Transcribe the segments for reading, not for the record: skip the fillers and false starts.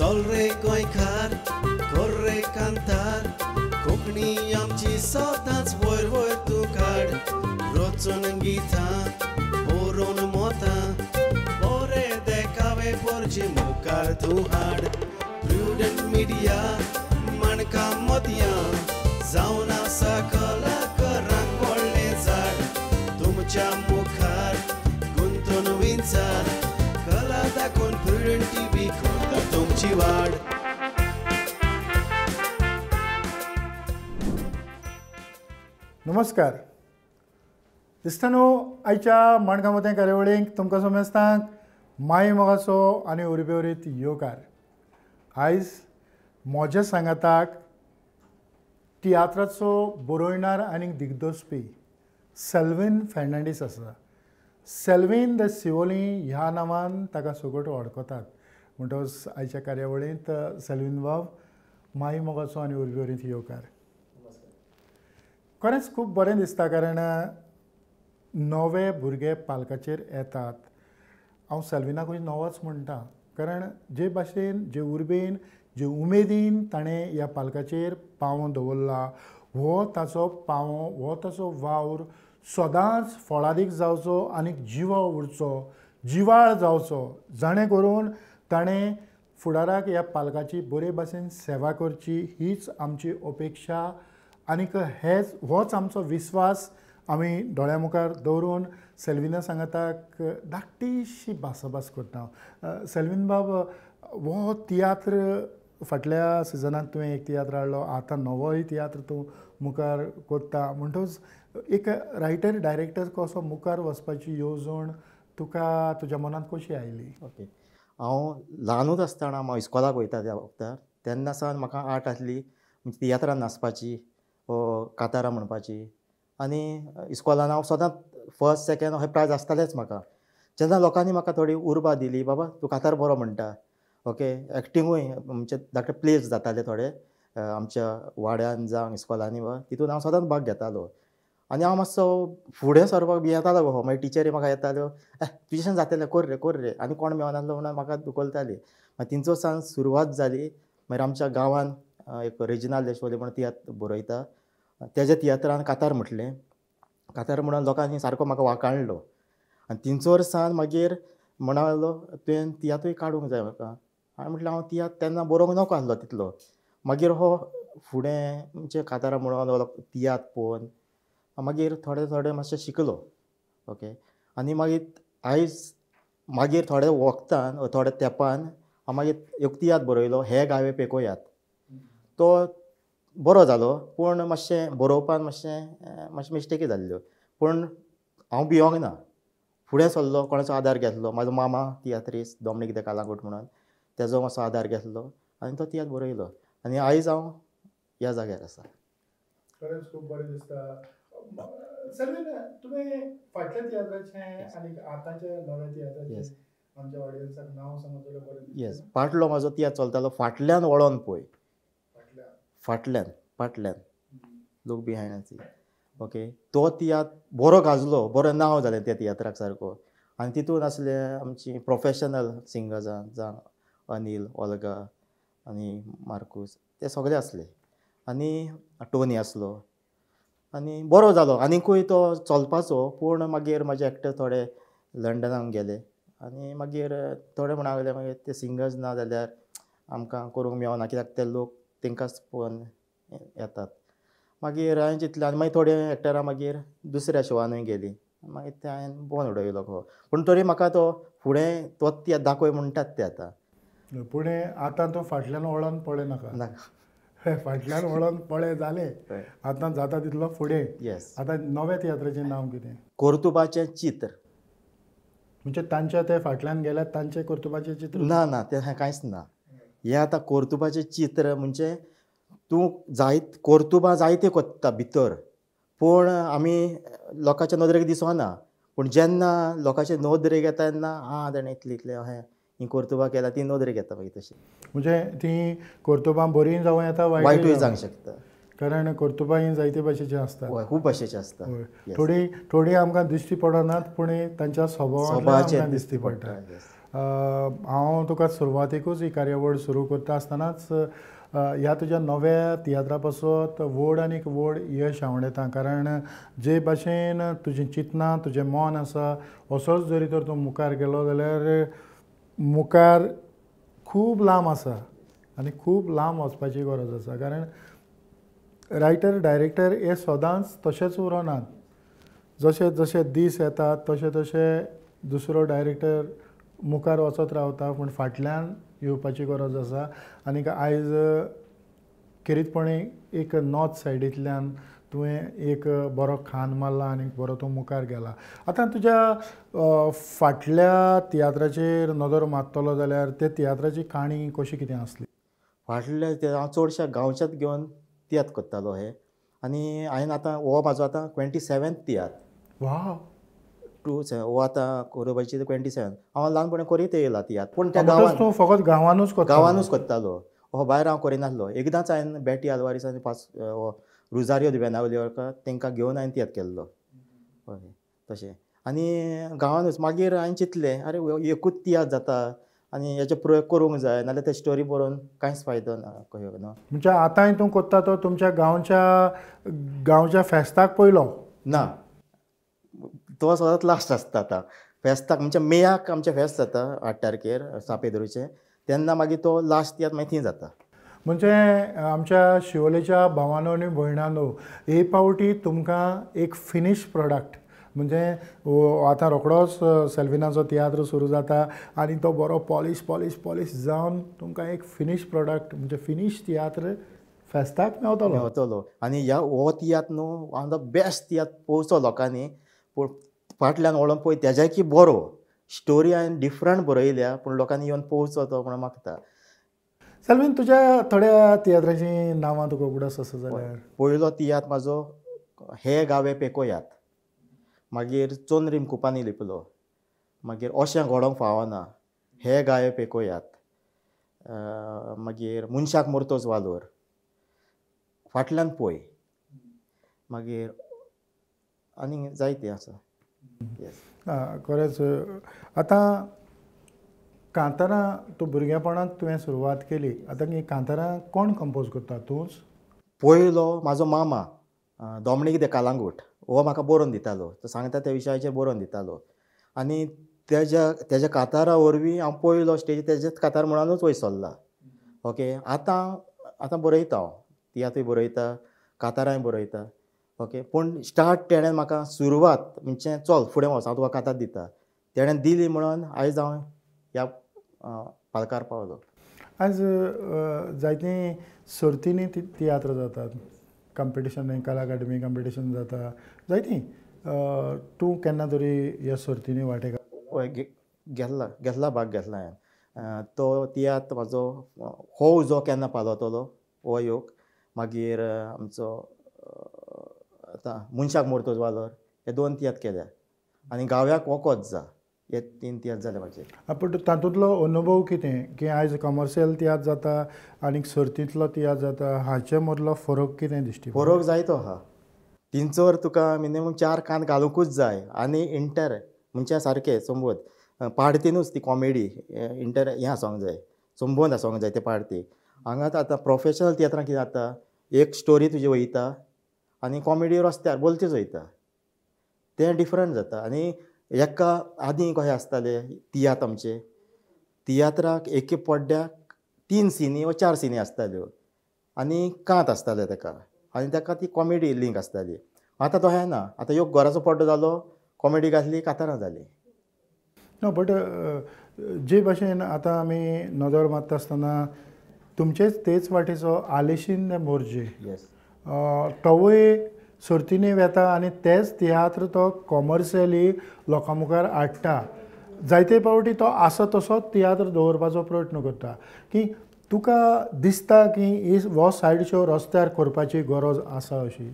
चल रे गोंयकार कर रे कांतार कोंकणी आमची सदांच वयर वयर तूं काड रचून गितां बरोवन मोतां बरे देखावे पोरचे मुखार तूं हाड प्रुडंट मिडिया माणकां मोतयां जावन आसा कलाकारांक व्हडलें झाड तुमच्या मुखार गुंतून विंचार कला दाखोवन प्रुडंट टीव्ही करता तुमची वाड. नमस्कार दिसता न्हू आयच्या माणकां मोतयां कार्यावळीक तुमकां समेस्तांक माई मोगाचो आनी उर्बेवरीत येवकार. आयज म्हज्या सांगाताक तियात्राचो बरोवणार आनी दिग्दर्शपी सेल्विन फेर्नांडीस आसा. सेल्विन the Siolim ह्या नांवान ताका सगट वळखतात. म्हणटकच आयच्या कार्यावळींत सेल्विन बाब माई मोगाचो आनी उर्बेवरीत येवकार. खरेंच खूब बरें दिसता कारण नवे भुरगे पालकाचेर येतात. हांव सेल्विनाकूय नवोच म्हणटा कारण जे भाशेन जे उर्बेन जे उमेदीन ताणें ह्या पालकाचेर पांवो दवरला हो ताचो पांवो हो ताचो वावर सदांच फळादीक जावचो आनी जिवो उरचो जिवाळ जावचो जाणें करून ताणें फुडाराक ह्या पालकाची बरे भाशेन सेवा करची हीच आमची अपेक्षा आनीक हेच होच आमचो विस्वास आमी दोळ्या मुखार दवरून सेल्विना सांगाताक धाकटीशी भासाभास करता. सेल्विन बाब, हो तियात्र फाटल्या सिजनांत तुवें एक तियात्र हाडलो, आतां नवोय तियात्र तूं मुखार करता, म्हणटकच एक रायटर डायरेक्टर कसो मुखार वचपाची येवजण तुका तुज्या मनांत कशी आयली? ओके, हांव ल्हानूच आसतना हांव इस्कॉलाक वयता त्या वखदार तेन्ना सावन म्हाका आर्ट आसली म्हणजे तियात्रान नाचपाची कातारां म्हणपाची आनी इस्कॉलान हांव सदांच फर्स्ट सेकेंड हे प्रायज आसतालेच म्हाका. जेन्ना लोकांनी म्हाका थोडी उर्बा दिली, बाबा तूं कातार बरो म्हणटा, ओके, एक्टिंगूय म्हणजे धाकटे प्लेज जाताले थोडे आमच्या वाड्यान जावं इस्कॉलांनी वा तितून हांव सदांच भाग घेतालो आनी हांव मातसो फुडें सरपाक बी येतालो गो. मागीर टिचरी म्हाका येताल्यो, ए तुजेच्यान जातलें, कर रे कर रे, आनी कोण मेळनासलो म्हणून म्हाका धुकलताली. मागीर तिंचो सावन सुरवात जाली. मागीर आमच्या गांवान एक रेजिनाल देशवली म्हणून तियात्र बरयता, तेज्या तियात्रान कातार म्हटलें, कातार म्हणून लोकांनी सारको म्हाका वाकाणलो आनी तिंचोर सावन मागीर म्हणलो तुवें तियात्रूय काडूंक जाय म्हाका. हांवें म्हटलें हांव तियात्र तेन्ना बरोवंक नको आसलो तितलो. मागीर हो फुडें म्हणजे कातारां म्हणून तियात्र पळोवन मागीर थोडे थोडे मातशें शिकलो. ओके, आनी मागीर आयज मागीर थोडे वखदान थोड्या तेंपान हांव मागीर एक तियात्र बरयलो, हे गावे पेकोयात. तो बरो जालो पूण मातशें बरोवपान मातशें मातशें मिस्टेकी जाल्ल्यो, पूण हांव भियोंक ना, फुडें सरलो, कोणाचो आदार घेतलो. म्हाजो मामा तियात्रीस डॉमनीक दे कालांगूट म्हणून तेजो मातसो आदार घेतलो आनी तो तियात्र बरयलो आनी आयज हांव ह्या जाग्यार आसा. खरेंच खूब बरें दिसता. सेल्विन, तुवें फाटल्या तियात्राचें आनी आतांच्या नव्या तियात्राचें आमच्या ऑडियन्साक नांव सांगत जाल्यार बरें. येस, फाटलो म्हाजो तियात्र चलतालो फाटल्यान वळोन पळय, फाटल्यान फाटल्यान लूक बिहायंड आनी सी. ओके, तो तियात्र बरो गाजलो, बरो नांव जालें त्या तियात्राक सारको. आनी तितून आसले आमची प्रोफेशनल सिंगर्सां जावं अनील, ओल्गा आनी मार्कूस, ते सगळे आसले आनी टोनी आसलो आनी बरो जालो. आनीकूय तो चलपाचो, पूण मागीर म्हाजे एक्टर थोडे लंडनाक गेले आनी मागीर थोडे म्हणा लागले मागीर ते सिंगर्स ना जाल्यार आमकां करूंक मेळना कित्याक ते लोक तांकांच पळोवन येतात. मागीर हांवें चिंतलें आनी मागीर थोडे एक्टरां मागीर दुसऱ्या शोवानूय गेलीं, मागीर तें हांवें बंद उडयलो हो. पूण तरी म्हाका तो फुडें तो तियात्र दाखय म्हणटात ते आतां. फुडें आतां तो फाटल्यान वळोन पळय नाका, फाटल्यान वळोन पळय जालें, आतां जाता तितलो फुडें. येस. आतां नव्या तियात्राचें नांव कितें? कर्तुबाचें चित्र. म्हणजे तांच्या ते फाटल्यान गेल्यार तांचें कर्तुबाचें चित्र? ना ना, तें कांयच ना. हें आतां कर्तुबाचें चित्र म्हणजे तूं जायत कर्तुबां जायते कोत्ता भितर, पूण आमी लोकांच्या नदरेक दिसना. पूण जेन्ना लोकांचे नदरेक येता तेन्ना आं ताणें इतलें इतलें अहें हीं कर्तुबां केल्या, ती नदरेक येता मागीर तशी. म्हणजे ती कर्तुबां बरीं जावं येता, वायटूय जावंक शकता. कारण कर्तुबां जायते भाशेचे आसतात, खूब भाशेचे आसतात. थोडी थोडी आमकां दिश्टी पडनात, पूण तांच्या स्वभावाचेर दिश्टी पडटा. हांव तुका सुरवातेकूच ही कार्यावळ सुरू करता आसतनाच ह्या तुज्या नव्या तियात्रा पासत व्हड आनीक व्हड यश आंवडेता, कारण जे भाशेन तुजें चिंतनां तुजें मन आसा असोच जरी तर तूं मुखार गेलो जाल्यार मुखार खूब लांब आसा आनी खूब लांब वचपाची गरज आसा. कारण रायटर डायरेक्टर हे सदांच तशेंच उरनात, जशे जशे दीस येतात तशे तशे दुसरो डायरेक्टर मुखार वचत रावता, पूण फाटल्यान येवपाची गरज आसा. आनीक आयज खेरीतपणी एक नॉर्थ सायडींतल्यान तुवें एक बरो खान मारला आनी बरो तूं मुखार गेला. आतां तुज्या फाटल्या तियात्राचेर नदर मारतलो जाल्यार ते तियात्राची काणी कशी कितें आसली? फाटल्या हांव चडश्या गांवच्याच घेवन तियात्र करतालो हे, आनी हांवें आतां हो म्हाजो आतां 27th तियात्र. वा, टू हो आतां कोरोबाची 27. हांव ल्हानपणी करीत येयला तियात्र, पूण त्या गांवांत तूं फकत गांवानूच गांवानूच करतालो, हो भायर हांव करिनासलो. एकदांच हांवें बेटी आलवारीस आनी पास हो रुजारियो बेनावली तांकां घेवन हांवें तियात्र केल्लो. हय तशें. आनी गांवानूच मागीर हांवें चिंतलें आरे एकूच तियात्र जाता आनी हेचे प्रयोग करूंक जाय, नाल्यार ते स्टोरी बरोवन कांयच फायदो ना. न्हू म्हणजे आतांय तूं करता तो तुमच्या गांवच्या गांवच्या फेस्ताक पयलो ना, तो सदांच लास्ट आसता. आतां फेस्ताक म्हणजे मेयाक आमचें फेस्त जाता 8 तारखेर सापेदरूचें, तेन्ना मागीर तो लास्ट तियात्र मागीर थंय जाता. म्हणजे आमच्या शिवोलेच्या भावानो आनी भयणानो, हे पावटी तुमकां एक फिनीश प्रोडक्ट म्हणजे आतां रोखडोच सेल्विनाचो तियात्र सुरू जाता आनी तो बरो पॉलिश पॉलिश पॉलिश जावन तुमकां एक फिनीश प्रोडक्ट म्हणजे फिनीश तियात्र फेस्ताक मेवतलो मेवतलो. आनी ह्या हो तियात्र न्हू वन ऑफ the best तियात्र पळोवचो लोकांनी, पूण फाटल्यान वळोन पळय तेज्याकी बरो स्टोरी हांवें डिफरंट बरयल्या, पूण लोकांनी येवन पळोवचो तो म्हणून मागता. सेल्वीन, तुज्या थोड्या तियात्राचीं नांवां तुका उगडास आसा जाल्यार? पयलो तियात्र म्हाजो हे गावे पेकोयात, मागीर चोंद्रीम कुपांनी लिपलो, मागीर अशें घडोवंक फावना, हे गावे पेकोयात, मागीर मनशाक मोरतोच वालोर, फाटल्यान पळय, मागीर आनी जायते आसा. खरेंच आतां कांतारां तूं भुरगेपणांत तुवें सुरवात केली, आतां ही कांतारां कोण कंपोज करता, तूंच? पयलो म्हाजो मामा डॉमनीक दे कालांगूट, हो म्हाका बरोवन दितालो, तो सांगता त्या विशयाचेर बरोवन दितालो आनी तेज्या तेज्या कांतारा वरवीं हांव पयलो स्टेजी तेजेच कांतार म्हणूनच वयर सरला. ओके, आतां आतां बरयता हांव, तियात्रूय बरयता, कांतारांय बरयता. ओके, पूण स्टार्ट तेणें म्हाका सुरवात म्हणजे चल फुडें वच हांव तुका कांतार दिता, तेणें दिली म्हणून आयज हांव ह्या पालकार पावलो. आयज जायतीं सर्तींनी तियात्र जातात, कंपिटिशन, कला अकादमी कंपिटिशन जाता जायतीं, तूं केन्ना तरी ह्या सर्तींनी वांटेकार? हय, घेतला घेतला भाग घेतला हांवें. तो तियात्र म्हाजो हो उजो केन्ना पालवतलो हो एक, मागीर आमचो आतां मनशाक मोरतोच वालोर, हे 2 तियात्र केल्या आनी गांव्याक वोकोत जा, हे 3 तियात्र जाले म्हाजे. पूण तातूंतलो अनुभव कितें की आयज कमर्शियल तियात्र जाता आनी सर्तींतलो तियात्र जाता, हाचे मदलो फरक कितें दिश्टी? फरक जायतो आहा. तिनचोर तुका मिनिमम 4 कान घालुंकूच जाय आनी इंटर म्हणजे सारकें संबोध पाडतीनूच ती कॉमेडी इंटर हें आसोंक जाय, संबंद आसोंक जाय ते पाडती. हांगाच आतां प्रोफेशनल तियात्रां कितें जाता, एक स्टोरी तुजी वयता आनी कॉमेडी रस्त्यार बोलतीच वयता, तें डिफरंट जाता. आनी एका आदीं कशें आसतालें तियात्र आमचे, तियात्राक एके पड्ड्याक 3 सिनी वा 4 सिनी आसताल्यो आनी कांत आसताले तेका आनी तेका ती कॉमेडी लिंक आसताली. आतां तशें ना, आतां एक घराचो पड्डो जालो, कॉमेडी घातली, कांतारां जालीं. ना, बट जे भाशेन आतां आमी नदर मारता आसतना तुमचेच तेच वाटेचो आलेशीन दे मोरजे, येस, तोवूय सर्तींनी वेता आनी तेच तियात्र तो कॉमर्शियली लोकां मुखार हाडटा. जायते फावटी तो आसा तसोच तियात्र दवरपाचो प्रयत्न करता. की तुका दिसता की हो सायड शो रस्त्यार करपाची गरज आसा अशी?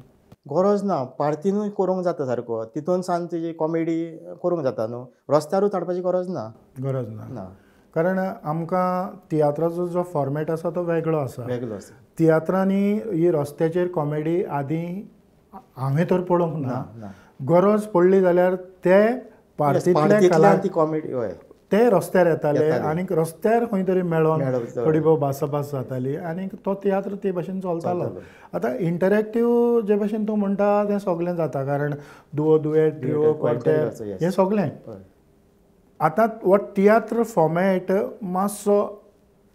गरज ना, पार्तीनूय करूंक जाता सारको, तितून सान तुजी कॉमेडी करूंक जाता न्हू, रस्त्यारूच हाडपाची गरज ना. गरज ना, ना. कारण आमकां तियात्राचो जो फॉर्मेट आसा तो वेगळो आसा. वेगळो आसा. तियात्रांनी ही रस्त्याचेर कॉमेडी आदीं हांवें तर पळोवंक ना. गरज पडली जाल्यार ते पार्टींतले ती कॉमेडी हय ते रस्त्यार येताले आनीक रस्त्यार खंय तरी मेळोन थोडी भोव भासाभास जाताली आनीक तो तियात्र ते भाशेन चलतालो. आतां इंटरेक्टीव जे भाशेन तूं म्हणटा तें सगळें जाता, कारण दुओ दुएट ट्रिओ क्वार्टेट हें सगळें. आतां हो तियात्र फॉर्मेट मातसो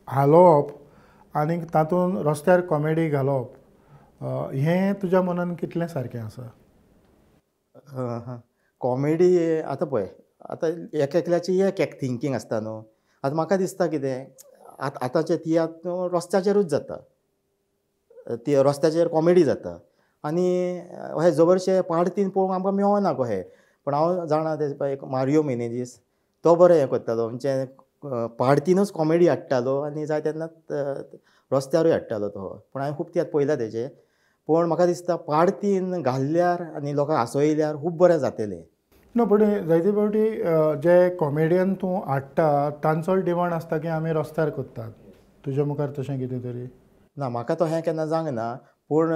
हालोवप आनीक तातूंत रस्त्यार कॉमेडी घालप हें तुज्या मनान कितलें सारकें आसा? कॉमेडी आतां पळय, आतां एक एकल्याची एक एक थिंकींग आसता न्हू. आतां म्हाका दिसता कितें, आतां आतांचे तियात्र रस्त्याचेरूच जाता, ती रस्त्याचेर कॉमेडी जाता आनी अशें जबरशे पार्टीन पळोवंक आमकां मेळना कशें. पूण हांव जाणा ते एक मारियो मेनेजीस तो बरो हें करतालो, म्हणजे पार्टीनूच कॉमेडी हाडटालो आनी जाय तेन्ना रस्त्यारूय हाडटालो तो. पूण हांवें खूब तियात्र पळयला तेजे. पूण म्हाका दिसता पार्टीन घाल्यार आनी लोकांक हांसयल्यार खूब बरें जातलें. ना, पूण जायते फावटी जे कॉमेडियन तूं हाडटा तांचो डिमांड आसता की आमी रस्त्यार करतात, तुज्या मुखार तशें कितें तरी ना? म्हाका तो हें केन्ना जावंक ना, पूण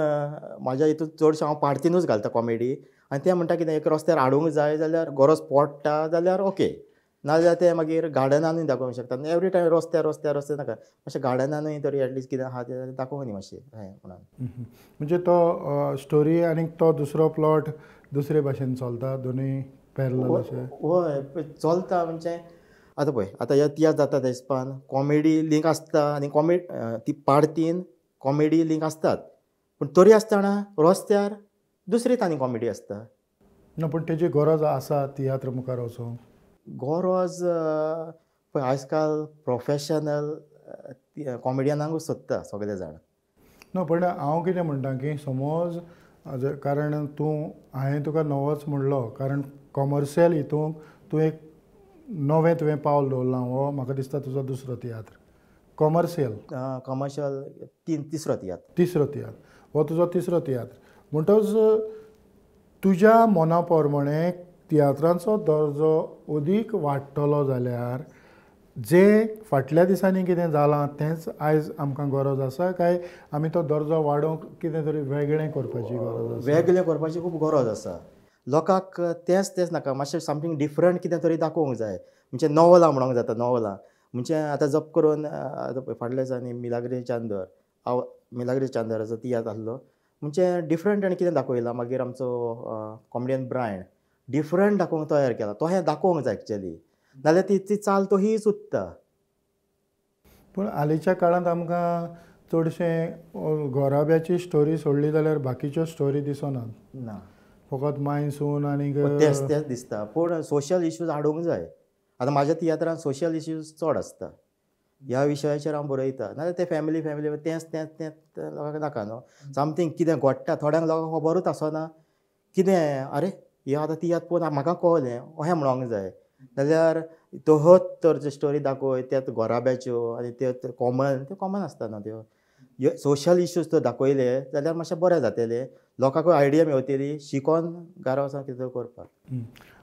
म्हाज्या हितून चडशें हांव पार्टीनूच घालता कॉमेडी. आनी तें म्हणटा कितें, एक रस्त्यार हाडूंक जाय जाल्यार गरज पडटा जाल्यार ओके, नाजाल्यार ते मागीर गार्डनानूय दाखोवंक शकता. एवरी टायम रस्त्यार रस्त्यार रस्त्यार नाका, मातशें गार्डनानूय तरी एटलिस्ट कितें आहा तें दाखोवंक न्ही मातशें हें म्हणून. म्हणजे तो स्टोरी आनी तो दुसरो प्लॉट दुसरे भाशेन चलता, दोनूय पॅरलल अशें? हय चलता. म्हणजे आतां पळय, आतां ह्या तियात्र जाता त्या हिसपान कॉमेडी लिंक आसता आनी ती पार्टीन कॉमेडी लिंक आसतात, पूण तरी आसतना रस्त्यार दुसरीच आनी कॉमेडी आसता. ना, पूण तेजी गरज आसा तियात्र मुखार वचूंक? गरज पळय, आजकाल प्रोफेशनल कॉमेडियनांकूच सोदता सगळे जाण. ना, पण हांव कितें म्हणटा की समज, कारण तूं हांवें तुका नवोच म्हणलो, कारण कॉमर्शियल हितूंक तूं एक नवें तुवें पावल दवरलां, हो म्हाका दिसता तुजो दुसरो तियात्र कॉमर्शियल. कॉमर्शियल तिसरो तियात्र. तिसरो तियात्र हो तुजो तिसरो तियात्र. म्हणटच तुज्या मना प्रमाणे तियात्रांचो दर्जो अदीक वाडटलो जाल्यार जे फाटल्या दिसांनी कितें जालां तेंच आयज आमकां गरज आसा, काय आमी तो दर्जो वाडोवंक कितें तरी वेगळें करपाची गरज आसा? वेगळें करपाची खूब गरज आसा. लोकांक तेंच तेंच नाका, मातशें समथींग डिफरंट कितें तरी दाखोवंक जाय. म्हणजे नवलां म्हणोंक जाता, नवलां म्हणजे आतां जप करून आतां फाटल्या दिसांनी मिलाग्री चांदर, हांव मिलाग्री चांदराचो तियात्र आसलो, म्हणजे डिफरंट आनी कितें दाखयलां. मागीर आमचो कॉमेडियन ब्रायन डिफरंट दाखोवंक तयार केला, तो हें दाखोवंक जाय एक्चुअली, नाजाल्यार ती चाल तशीच उरता. पूण हालींच्या काळांत आमकां चडशें घोराब्याची स्टोरी सोडली जाल्यार बाकीच्यो स्टोरी दिसनात. ना, फकत माय सून आनी तेंच तेंच दिसता. पूण सोशल इश्यूज हाडूंक जाय. आतां म्हाज्या तियात्रान सोशल इश्यूज चड आसता, ह्या विशयाचेर हांव बरयता. नाजाल्यार ते फॅमिली फॅमिली तेंच तेंच तेंच लोकांक नाका न्हू. समथींग कितें घडटा थोड्यांक लोकांक खबरूच आसना कितें, आरे हे आतां तियात्र पळोवन म्हाका कळ्ळें अशें म्हणोंक जाय. जाल्यार तोहोच तर जे स्टोरी दाखय त्यात घोराब्याच्यो आनी ते कॉमन, त्यो कॉमन आसता न्हू त्यो. सोशल इश्यूज तर दाखयले जाल्यार मातशें बरें जातलें, लोकांकूय आयडिया मेवतली शिकोन घरा वचोन कितें करपाक.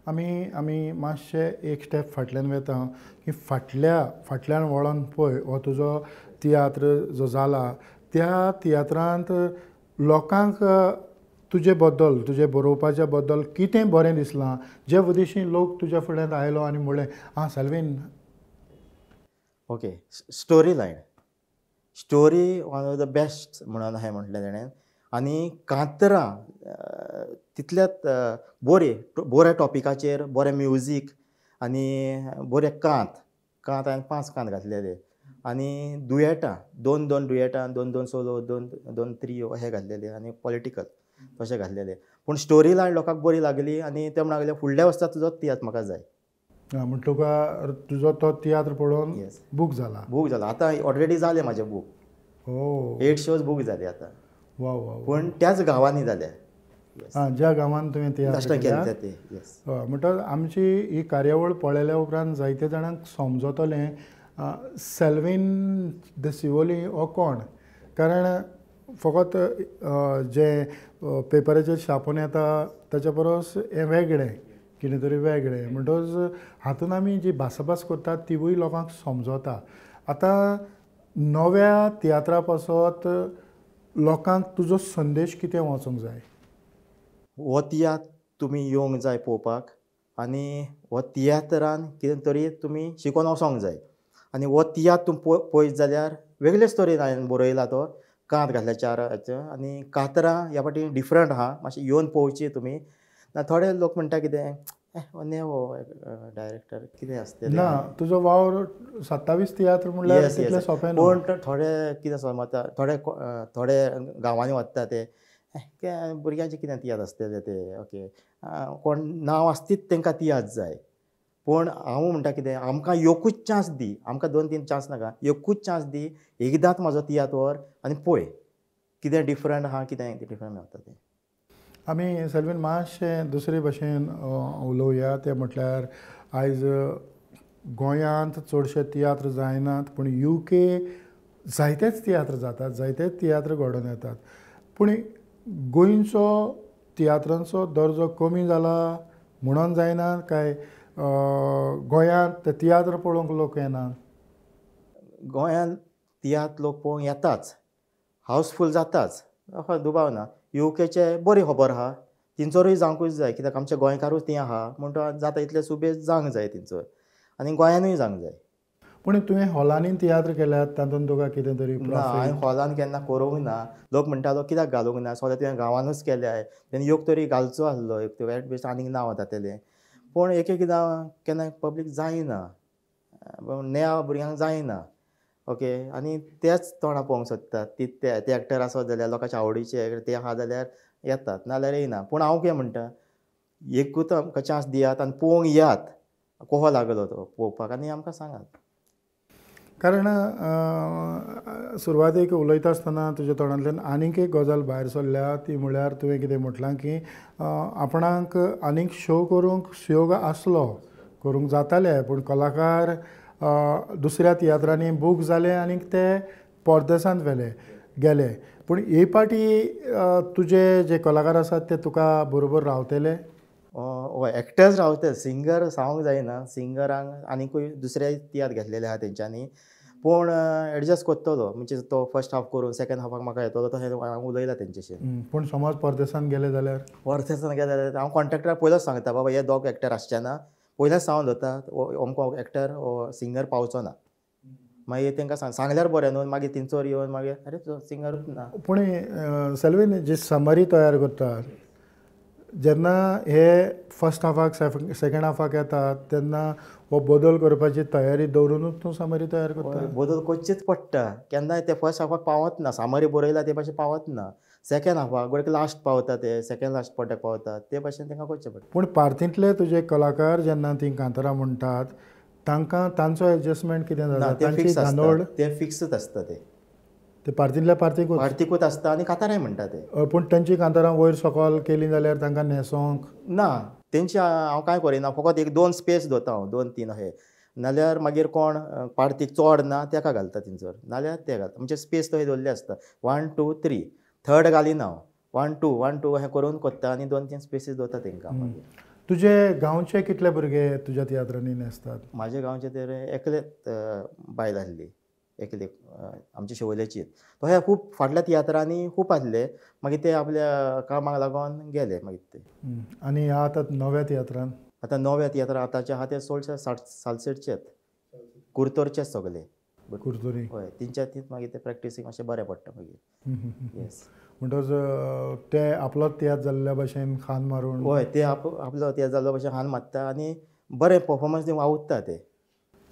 आमी आमी मातशें एक स्टेप फाटल्यान वता की फाटल्यान वळोन पळय हो तुजो तियात्र जो जाला त्या तियात्रांत लोकांक तुजे बद्दल, तुजे बरोवपाच्या बद्दल कितें बरें दिसलां, जे उद्देशी लोक तुज्या फुड्यांत आयलो आनी म्हणलें आं Selvin? Okay, story line, story one of the best म्हणून अशें म्हटलें तेणें. आनी कांतरां तितल्यात बरी, बऱ्या टॉपिकाचेर बरें म्युजीक आनी बरें कांत, कांत हांवें 5 कांत घातलेले आनी दुयेटां, 2 2 दुयेटां, 2 2 सोलो, 2 2 त्रियो अशें घातलेले आनी पॉलिटिकल तशें घातलेले. पूण स्टोरी लायन लोकांक बरी लागली आनी ते म्हणूंक लागले फुडल्या वर्सा तुजो तियात्र म्हाका जाय. म्हण तुका तुजो तो तियात्र पळोवन बूक जाला? बूक जाला, आतां ऑलरेडी जालें म्हाजें बूक. 8 शोज बूक जाले आतां. वा वा. पूण त्याच गांवांनी जाले. आं, ज्या गांवांत तुवें तियात्र केले ते. म्हणटच आमची ही कार्यावळ पळयल्या उपरांत जायते जाणांक समजतलें सेल्वीन the Siolim हो कोण, कारण फकत जे पेपराचेर छापून येता ताच्या परस हें वेगळें कितें तरी वेगळें. म्हणटकच हातून आमी जी भासाभास करतात तिवूय लोकांक समजता. आतां नव्या तियात्रा पासत लोकांक तुजो संदेश कितें वचूंक जाय? हो तियात्र तुमी येवंक जाय पळोवपाक आनी हो तियात्रान कितें तरी तुमी शिकोवन वचोंक जाय. आनी हो तियात्र तूं पळयत जाल्यार वेगळेच तरेन हांवें बरयला तो कांत घातल्या चार आनी कातरां ह्या फावटी डिफरंट आहा, मातशें येवन पळोवची तुमी. ना थोडे लोक म्हणटा कितें हो डायरेक्टर कितें आसता ना, तुजो वावर 27 तियात्र म्हणल्यार तितलें सोंपें. पूण थोडे कितें समजता, थोडे थोडे गांवांनी वता ते भुरग्यांचे कितें तियात्र आसतले ते ओके कोण नांव आसतीच तांकां तियात्र जाय. पूण हांव म्हणटा कितें, आमकां एकूच चान्स दी, आमकां 2-3 चान्स नाका, एकूच चान्स दी, एकदांच म्हजो तियात्र व्हर आनी पळय कितें डिफरंट आहा, कितें डिफरंट मेळटा तें. आमी सेल्वीन मातशें दुसरे भशेन उलोवया, तें म्हटल्यार आयज गोंयांत चडशे तियात्र जायनात, पूण UK जायतेच तियात्र जातात, जायतेच तियात्र घडोवन येतात. पूण गोंयचो तियात्रांचो दर्जो कमी जाला म्हणून जायना काय गोंयांत ते तियात्र पळोवंक लोक येनात? गोंयांत तियात्र लोक पळोवंक येताच, हावसफूल जाताच, हय दुबाव ना. UKचे बरी खबर आहा, तिंचोरूय जावंकूच जाय, कित्याक आमचे गोंयकारूच ती आहा म्हणटो जाता इतले सुबेज जावंक जाय तिंचोर आनी गोंयानूय जावंक जाय. पूण तुवें हॉलांनी तियात्र केल्यात तातूंत तुका कितें तरी? ना, हांवें हॉलान केन्ना करूंक ना. लोक म्हणटालो कित्याक घालूंक ना, सगळें तुवें गांवानूच केल्याय, तेन्ना एक तरी घालचो आसलो, एक तरी एटलिस्ट आनीक नांव जातलें. पूण एक एकदां केन्ना पब्लीक जायना, नव्या भुरग्यांक जायना ओके, आनी तेच तोंडां पळोवंक सोदतात ती ते एक्टर आसत जाल्यार लोकांच्या आवडीचे ते आहा जाल्यार येतात, नाजाल्यार येयना. पूण हांव कितें म्हणटा, एकूच आमकां चान्स दियात आनी पळोवंक येयात कसो लागलो तो पळोवपाक आनी आमकां सांगात. कारण सुरवातेक उलयता आसतना तुज्या तोंडांतल्यान आनीक एक गजाल भायर सरल्या, ती म्हळ्यार तुवें कितें म्हटलां की आपणाक आनीक शो करूंक सुयोग आसलो, करूंक जाताले, पूण कलाकार दुसऱ्या तियात्रांनी बूक जाले आनीक ते परदेसांत व्हेले गेले. पूण हे पाटी तुजे जे कलाकार आसात ते तुका बरोबर रावतले? हय, एक्टर्स रावतले, सिंगर सांगूंक जायना, सिंगरांक आनीकूय दुसरे तियात्र घेतलेले आहा तेंच्यांनी, पूण एडजस्ट करतलो, म्हणजे तो फर्स्ट हाफ करून सेकंड हाफाक म्हाका येतलो तशें हांव उलयलां तेंच्याशी. पूण समज परदेसांत गेले जाल्यार? परदेसांत गेले जाल्यार हांव कॉन्ट्रेक्टराक पयलोच सांगता, बाबा हे दोग एक्टर आसचे ना, पयल्याच सांगून दवरता अमको एक्टर सिंगर पावचो ना, मागीर तांकां सांगल्यार बरें न्हू, मागीर तिंचोर येवन मागीर अरे सिंगरूच ना. पूण सेल्वीन जी समरी तयार करतात जेन्ना हे फर्स्ट हाफाक सेकंड हाफाक येतात तेन्ना हो बदल करपाची तयारी दवरुनूच तूं समरी तयार करता? बदल करचीच पडटा, केन्नाय ते फर्स्ट हाफाक पावत ना, समरी बरयला ते भाशेन पावत ना, सेकंड हाफाक गोडे लास्ट पावता, ते सेकंड लास्ट पड्ड्याक पावता, ते भाशेन तांकां करचें पडटा. पूण पार्तींतले तुजे कलाकार जेन्ना तीं कांतारां म्हणटात तांकां तांचो एडजस्टमेंट कितें जाता? ते फिक्स आसता, ते फिक्सूच आसता, ते पार्तींतल्या पार्तीकूच पार्तीकूच आसता आनी कांतारांय म्हणटा ते. पूण तांची कांतारां वयर सकल केली जाल्यार तांकां न्हेसोंक ना, तेंची हांव कांय करिना, फकत 1-2 स्पेस दवरता हांव, 2-3 अशें, नाल्यार मागीर कोण पार्तीक चड ना तेका घालता तिंचर, नाल्यार ते घालता, म्हणजे स्पेस तशें दवरले आसता 1 2 3, थर्ड घालिना हांव, 1 2 1 2 अशें करून करता आनी 2-3 स्पेसीस दवरता तेंकां. मागीर तुजे गांवचे कितले भुरगे तुज्या तियात्रांनी न्हेसतात? म्हाजे गांवचे तर एकलेच बायल आसली, एकले आमचे शिवोलेची, तशें खूब फाटल्या तियात्रांनी खूब आसले, मागीर ते आपल्या कामाक लागून गेले मागीर ते. आनी ह्या आतां नव्या तियात्रान? आतां नव्या तियात्रां आतांचे आहा ते चडशे सालसेटचेच, कुर्तोरचेच सगळे. कुर्तोरी? हय, तेंच्या तीच मागीर ते प्रॅक्टिसींग मातशें बरें पडटा मागीर. येस, म्हणटच ते आपलोच तियात्र जाल्ल्या भशेन खान मारून? हय, ते आपलो तियात्र जाल्लो भशेन खान मारता आनी बरें परफॉर्मन्स दिवन वावुरता ते.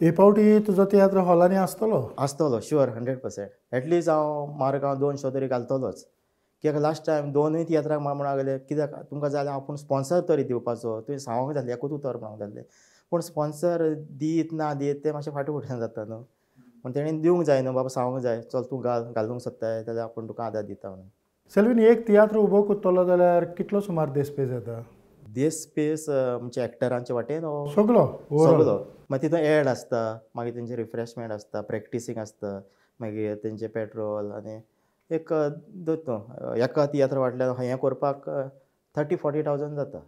हे फावटी तुजो तियात्र हॉलांनी आसतलो? आसतलो, शुअर, 100%. एटलिस्ट हांव मारगांव 2 शो तरी घालतलोच, कित्याक लास्ट टायम 2 तियात्राक म्हाका म्हणूंक लागले कित्याक तुमकां जाय जाल्यार आपूण स्पॉन्सर तरी दिवपाचो, तुवें सांगूंक जालें एकूच उतर म्हणूंक जालें, पूण स्पॉन्सर दीत ना दीत तें मातशें फाटीं फुडें जाता न्हू, पूण तेणें दिवंक जाय न्हू, बाबा सांगूंक जाय चल तूं घाल, घालूंक सोदताय जाल्यार आपूण तुका आदार दिता म्हणून. सेल्वीन, एक तियात्र उबो करतलो जाल्यार कितलो सुमार देस्पेस येता? देस्पेस म्हणजे एक्टरांचे वाटेन सगलो सगलो, मागीर तितून एड आसता, मागीर तेंचे रिफ्रेशमेंट आसता, प्रॅक्टिसींग आसता, मागीर तेंचे पेट्रोल आनी एक दर तूं एका तियात्र वाटल्यार हें करपाक 30-40 थावजंड जाता.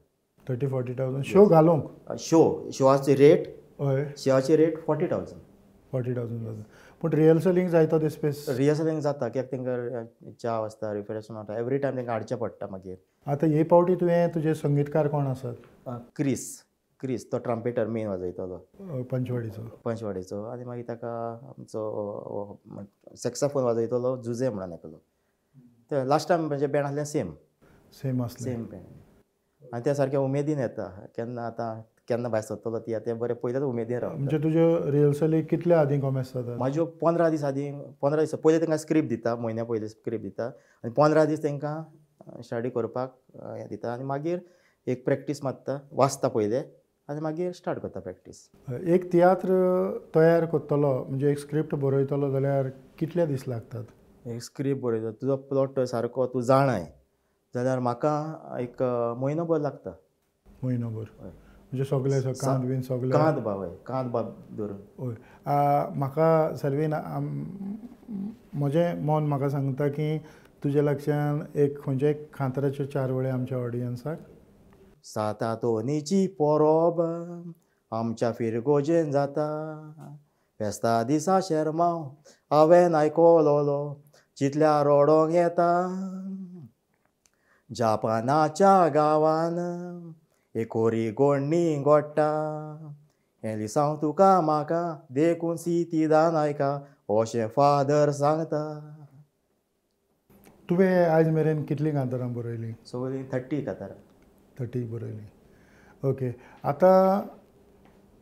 30-40,000 शो घालूंक? शोआची रेट, हय, शोआची रेट 40,000. 40,000 जाता. पूण रिहर्सलींग जायतो ते स्पेस? रिहर्सलींग जाता कित्याक तांकां च्या आसता, रिफ्रेशमेंट आसता, एवरी टायम तांकां हाडचें पडटा मागीर. आतां हे पावटी तुवें तुजे संगीतकार कोण आसात? क्रिस, क्रिस तो ट्रम्पेटर मेन वाजयतलो पंचवाडीचो, पंचवाडीचो. आनी मागीर ताका आमचो सॅक्साफोन वाजयतलो जुजे म्हणून एकलो. ते लास्ट टायम म्हणजे बँड आसलें सेम सेम आसलें, सेम बँड. आनी ते सारके उमेदीन येता, केन्ना आतां केन्ना भायर सरतलो ती आतां बरें पयलेच उमेदीन रावता. म्हणजे तुज्यो रिहर्सली कितले आदीं कोमेस जाता? म्हाज्यो 15 दीस आदीं, 15 दीस पयलीं तांकां स्क्रिप्ट दिता, म्हयन्या पयलीं स्क्रिप्ट दिता आनी 15 दीस तांकां स्टडी करपाक हें दिता आनी मागीर एक प्रॅक्टीस मारता, वाचता पयलें आनी मागीर स्टार्ट करता प्रॅक्टीस. एक तियात्र तयार करतलो म्हणजे एक स्क्रिप्ट बरयतलो जाल्यार कितले दीस लागतात? एक स्क्रिप्ट बरयता, तुजो प्लॉट सारको तूं जाणाय जाल्यार म्हाका एक म्हयनोभर लागता. म्हयनोभर म्हणजे सगळे कांत बीन सगळे? कांत बाब, हय, कांत बाब धरून. हय. म्हाका सेल्वीन, म्हजें मन म्हाका सांगता की तुज्या लक्षान एक खंयच्या खांतराच्यो 4 वळी आमच्या ऑडियन्साक. सातातोनीची पोरोब आमच्या फिरगोजेन जाता, फेस्ता दिसा शेरमांव हांवें आयकोलोलो चितल्या रोडोंक येता, जापानाच्या गांवान एकोरी गोडणी गोडटा, हें लिसांव तुका म्हाका देखून सितिदान आयका अशें फादर सांगता. तुवें आयज मेरेन कितलीं कांतारां बरयलीं? सगळीं 30 कांतारां. 30 बरयलीं. ओके. आतां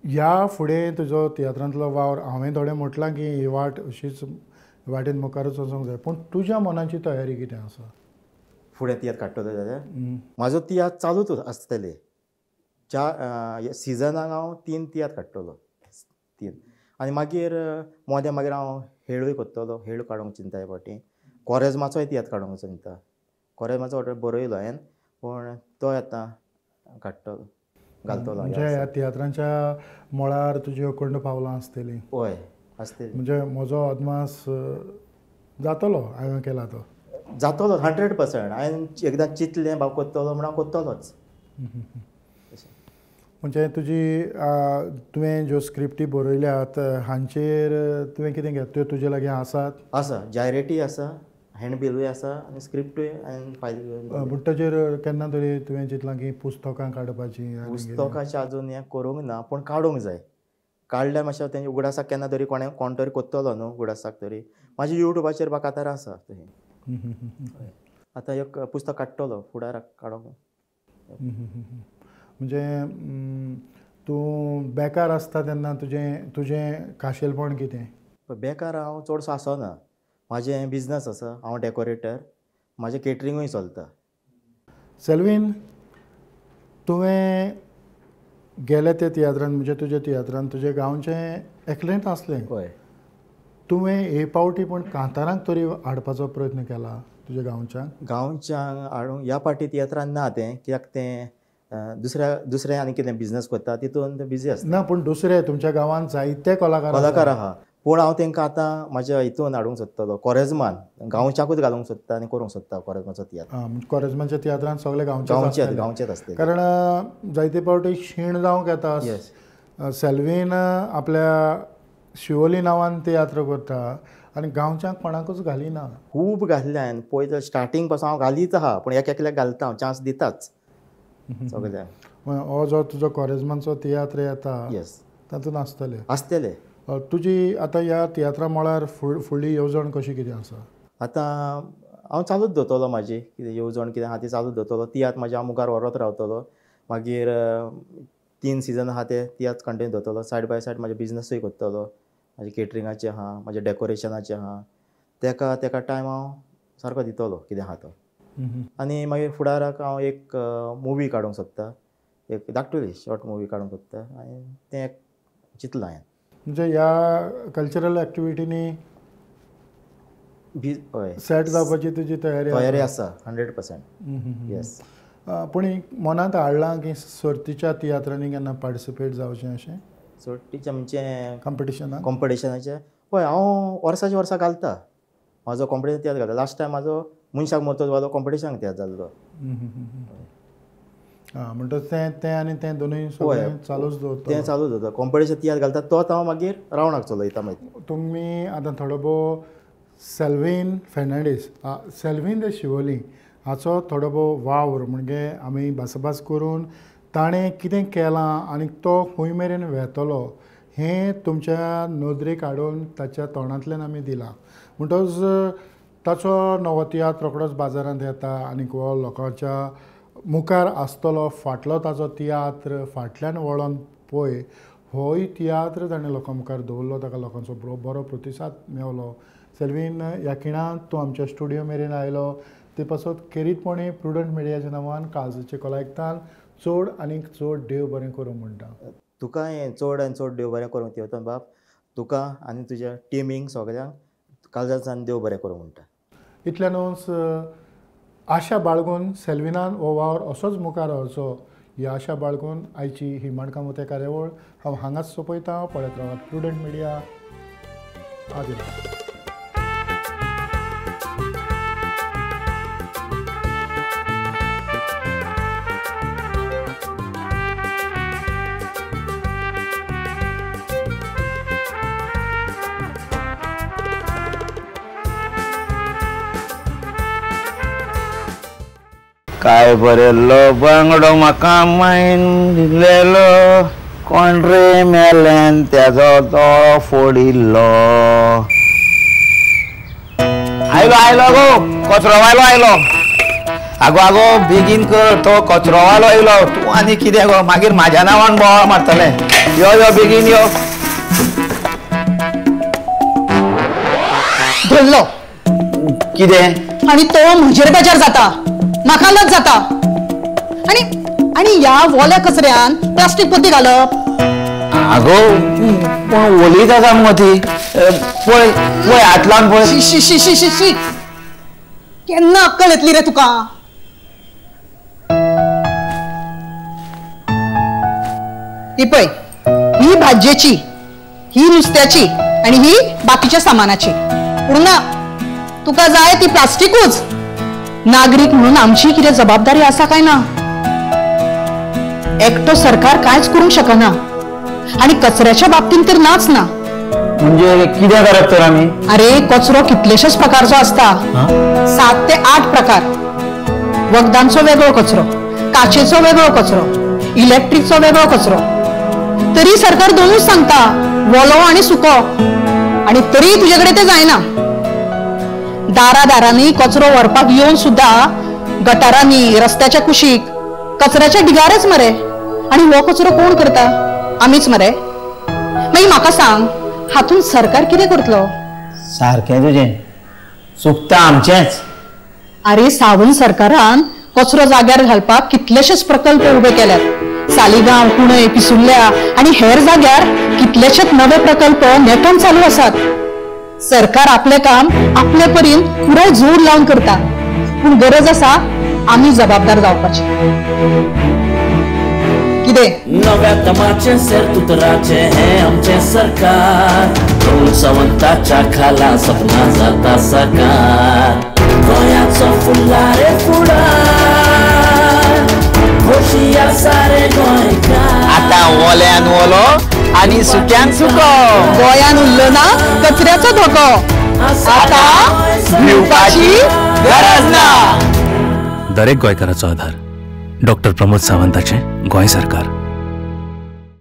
ह्या फुडें तुजो तियात्रांतलो वावर, हांवें थोडें म्हटलां की ही वाट अशीच वाटेन मुखारूच वचूंक जाय, पूण तुज्या मनाची तयारी कितें आसा? फुडें तियात्र काडटलो जाल्यार म्हाजो तियात्र चालूच आसतले. 4 सिजनाक हांव 3 तियात्र काडटलो, 3. आनी मागीर मोदें मागीर हांव हेळूय करतलो, हेळ काडूंक चिंता हे फावटी. कोरेजमाचोय तियात्र काडूंक चिंता, कोरेजमाचो ऑर्डर बरयलो हांवें पूण तो आतां काडटलो, घालतलो. म्हणजे ह्या तियात्रांच्या मळार तुजी अखंड पावलां आसतलीं? हय आसतली. म्हणजे म्हजो अदमास जातलो हांवें केला तो? जातलो 100%. हांवें एकदां चिंतलें बाब करतलो म्हण हांव करतलोच. म्हणजे तुजी तुवें ज्यो स्क्रिप्टी बरयल्यात हांचेर तुवें कितें घेतला, त्यो तुजे लागीं आसात? आसा, जायरेटी आसा, हँडबिलूय आसा आनी स्क्रिप्टूय आनी फायल. पूण ताचेर केन्ना तरी तुवें चिंतलां की पुस्तकां काडपाचीं? पुस्तकाचें आजून हें करूंक ना, पूण काडूंक जाय. काडल्यार मातशें तेंचे उगडासाक केन्ना तरी कोणें कोण तरी करतलो न्हू उगडासाक तरी. म्हाजे युट्यूबाचेर बा कांतारां आसा तशी. आतां एक पुस्तक काडटलो फुडाराक काडूंक. म्हणजे तूं बेकार आसता तेन्ना तुजें तुजें खाशेलपण कितें? बेकार हांव चडसो आसना. म्हाजें बिजनस आसा, हांव डेकोरेटर, म्हाजें केटरिंगूय चलता. सेल्वीन, तुवें गेले ते तियात्रान, म्हणजे तुज्या तियात्रान तुजें गांवचें एकलेंच आसलें. हय. तुवें हे पावटी पूण कांतारांक तरी हाडपाचो प्रयत्न केला तुज्या गांवच्यांक? गांवच्यांक हाडूंक ह्या पावटी तियात्रान ना तें, कित्याक तें दुसऱ्या दुसरें आनी कितें बिजनस करता तितून ते बिजी आसता. ना पूण दुसरे तुमच्या गांवांत जायते कलाकार कलाकार आहा, पूण हांव तांकां आतां म्हाज्या हितून हाडूंक सोदतलो, कोरेजमान गांवच्याकूच घालूंक सोदता आनी करूंक सोदता कोरेजमाचो तियात्र. कोरेजमाच्या तियात्रान सगळे गांवचे गांवचेच गांवचेच आसतले, कारण जायते पावटी शीण जावंक येता. सेल्वीन आपल्या शिवोली नांवान तियात्र करता आनी गांवच्यांक कोणाकूच घालिना. खूब घातले हांवें पयलीं स्टार्टींग पासून हांव घालीत आहा, पूण एक एकल्याक घालता हांव, चान्स दिताच सगळ्यांक. हो जो तुजो कोरेजमाचो तियात्र येता तातूंत आसतले आसतले. तुजी आतां ह्या तियात्रा मळार फुडली येवजण कशी कितें आसा? आतां हांव चालूच दवरतलो म्हाजी कितें येवजण कितें आहा ती चालूच दवरतलो. तियात्र म्हाज्या हांव मुखार व्हरत रावतलो. मागीर 3 सिजन आहा ते तियात्र कंटिन्यू दवरतलो. सायड बाय सायड म्हाजे बिजनसूय करतलो, म्हाजे केटरिंगाचें आहा, म्हाजें डेकोरेशनाचें आहा, तेका तेका टायम हांव सारको दितलो कितें आहा तो. आनी मागीर फुडाराक हांव एक मुवी काडूंक सोदता, एक धाकटुली शॉर्ट मुवी काडूंक सोदता आनी तें एक चिंतलां हांवें. म्हणजे ह्या कल्चरल एक्टिविटीनी हय सेट जावपाची तुजी तयारी तयारी आसा 100%. येस. पूण मनांत हाडलां की सर्तीच्या तियात्रांनी केन्ना पार्टिसिपेट जावचें अशें? सर्तीच्या म्हणजे कॉम्पिटिशनाक? कॉम्पिटिशनाचें हय, हांव वर्साचे वर्सा घालता म्हाजो कॉम्पिटिशन तियात्र घालता. लास्ट टायम म्हाजो मनशाक मरतोच वालो कॉम्पिटिशनाक तियात्र जाल्लो. म्हणटच तें तें आनी तें दोनूय चालूच दवरता. तें चालूच दवरता. कॉम्पिटिशन तियात्र घालता तोच हांव मागीर रावणाक चलयता. मागीर तुमी आतां थोडो भोव सेल्वीन फेर्नांडीस, सेल्वीन दे शिवोली हाचो थोडो भोव वावर म्हणजे आमी भासाभास करून ताणें कितें केलां आनी तो खंय मेरेन वेतलो हें तुमच्या नदरेक हाडून ताच्या तोंडांतल्यान आमी दिलां. म्हणटच ताचो नवो तियात्र रोखडोच बाजारांत येता आनी हो लोकांच्या मुखार आसतलो. फाटलो ताचो तियात्र फाटल्यान वळोन पळय होय तियात्र ताणें लोकां मुखार दवरलो, ताका लोकांचो बरो प्रतिसाद मेवलो. सेल्वीन, ह्या खिणांत तूं आमच्या स्टुडियो मेरेन आयलो ते पासत खेरीतपणी प्रुडंट मिडियाच्या नांवान काळजाचे कोलायकतान चड आनीक चड देव बरें करूं म्हणटा. तुका हें चड आनी चड देव बरें करूं तेवतन बाब, तुका आनी तुज्या टिमींक सगळ्यांक काळजांतल्यान देव बरें करूं म्हणटा. इतल्यानूच आशा बाळगून सेल्विनान हो वावर असोच मुखार व्हरचो ही आशा बाळगून आयची ही माणकां कार्यावळ हांव हांगाच सोंपयतां. पळयत रावात प्रुडंट मिडिया. आदिवास. काय बरेलो बांगडो म्हाका मायन दिलेलो, कोण रे मेल्यान तेजो दोळो फोडिल्लो. आयलो आयलो गो कचरोवालो आयलो. आगो आगो बेगीन कर, तो कचरोवालो आयलो. तूं आनी कितें गो मागीर म्हाज्या नांवान बोवाळ मारतलें. यो यो बेगीन यो. धरलो कितें आनी तो म्हजेर बेजार जाता, म्हाका लज जाता. आनी आनी ह्या वोल्या कचऱ्यान प्लास्टीक पोती घालप. आगो पूण ओलीच आसा मुगो ती. पळय पळय हात लावन पळय. शी शी शी शी शी, केन्ना अक्कल येतली रे तुका? ही पळय, ही भाजयेची, ही नुस्त्याची आनी ही बाकीच्या सामानाची. पूण ना, तुका जाय ती प्लास्टिकूच. नागरीक म्हणून आमची कितें जबाबदारी आसा काय ना? एकटो सरकार कांयच करूंक शकना आनी कचऱ्याच्या बाबतींत तर नाच ना. म्हणजे कितें करप तर आमी? अरे कचरो कितलेशेच प्रकारचो आसता, 7 ते 8 प्रकार. वखदांचो वेगळो कचरो, काचेचो वेगळो कचरो, इलेक्ट्रिकचो वेगळो कचरो. तरी सरकार दोनूच सांगता, वोलो आनी सुको, आनी तरी तुजे कडेन ते जायना. दारा दारांनी कचरो व्हरपाक येवन सुद्धा गटारांनी, रस्त्याच्या कुशीक कचऱ्याच्या ढिगारच मरे. आनी हो कचरो कोण करता? आमीच मरे. मागीर म्हाका सांग, हातून सरकार कितें करतलो? सारकें तुजें, चुकता आमचेंच. अरे सावंत सरकारान कचरो जाग्यार घालपाक कितलेशेच प्रकल्प उबे केल्यात. सालिगांव, कुणय, पिसुर्ल्या आनी हेर जाग्यार कितलेशेच नवे प्रकल्प नेटान चालू आसात. सरकार आपले काम आपले परीन पुराय जोर लावन करता, पूण गरज आसा आमी जबाबदार जावपाची. कितें नव्या तमाचे सेर तुतराचे हे आमचे सरकार, प्रमोद सावंताच्या खाला सपना जाता साकार. गोंयाचो फुडला रे फुडार, खोशी आसा रे गोंयकार. आतां ओल्यान ओलो आनी सुक्यान सुको, गोंयान उरलो ना कचऱ्याचो धोको, आतां भिवपाची गरज ना. दरेक गोंयकाराचो आधार डॉक्टर प्रमोद सावंताचें गोंय सरकार.